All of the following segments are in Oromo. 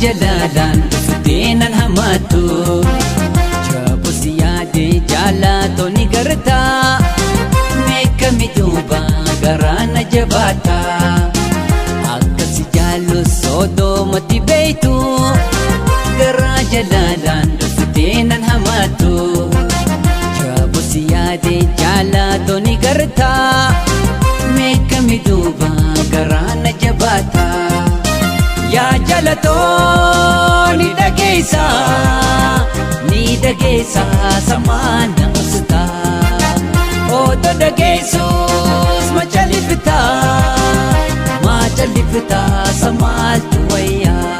Jalalaan dhuftee nan hamatu. Jabu si yaade jaalatoo ni gartaa. Meeqami duuba garaa na jabaata. Akkasi jaallu sodoomatti beeytu. Garaa jalalaan dhuftee nan hamatu. Jabu si yaade jaalatoo ni gartaa. Meeqami duuba garaa na jabaata. Yaa jalatoo ni dhageessa, ni dhageessa samaan na obsitaa. Otoo dhageessus macalliftaa, macalliftaa samaaltu wayyaa.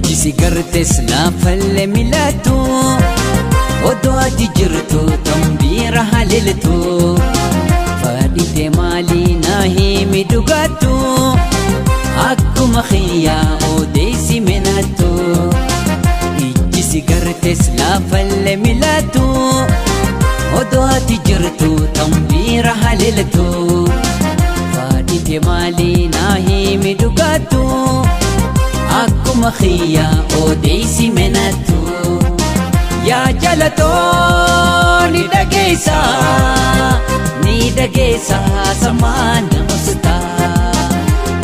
Ijji si gartes laafalle milatu. Odoo ati jirtu tambiira haleeltu. Fadhite maalii naa himi dhugaattu. Akkuma xiyyaa odeessi menattu. Ijji si gartes laafalle milatu. Odoo ati jirtu tambiira haleeltu. Fadhite maalii naa himi dhugaattu. Akkuma xiyyaa odeessi menattu. Yaa jalatoo ni dhageessa, ni dhageessa samaan na obsitaa.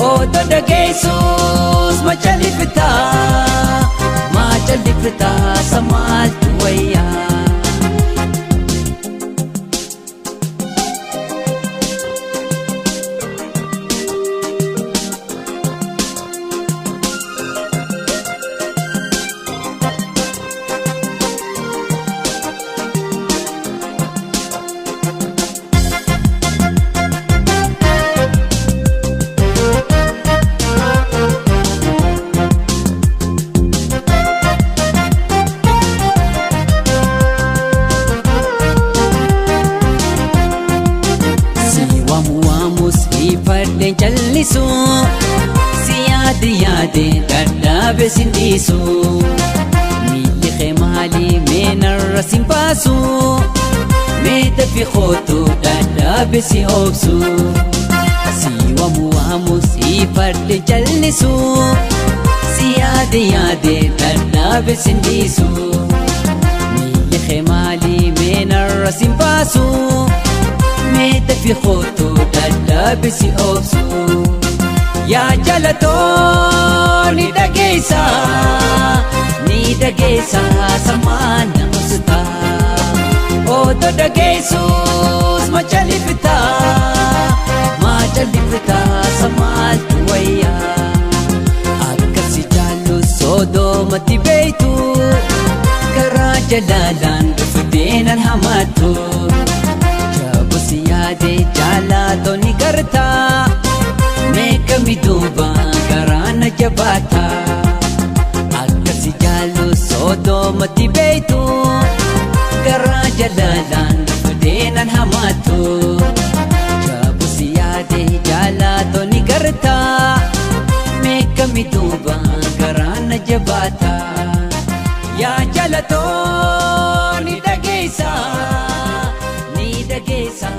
Otoo dhageessus macalliftaa, macalliftaa samaaltu wayyaa. Si waamu waamus ifadheen callisu. Si yaade yaade dadhaabe sin dhiisu. Miilli kee maalii meenarra sin baasu. Mee dafii kootu dadhaabe si obsu. Si waamu waamus ifadheen callisu. Si yaade yaade dadhaabe sin dhiisu. Miilli kee maalii meenarra sin baasu. Mee dafii kootu dadhaabe si obsu. Yaa jalatoo ni dhageessa, ni dhageessa samaan na obsitaa. Otoo dhageessus macalliftaa, macalliftaa samaaltu wayyaa. Akkasi jaallu sodoomatti beeytu. Garaa jalalaan dhuftee nan hamatu. Jabu si yaade jaalatoo ni gartaa. Meeqami duuba garaa na jabaata. Akkasi jaallu sodoomatti beeytu. Garaa jalalaan dhuftee nan hamatu. Jabu si yaade jaalatoo ni gartaa. Meeqami duuba garaa na jabaata. Yaa jalatoo ni dhageessa, ni dhageessa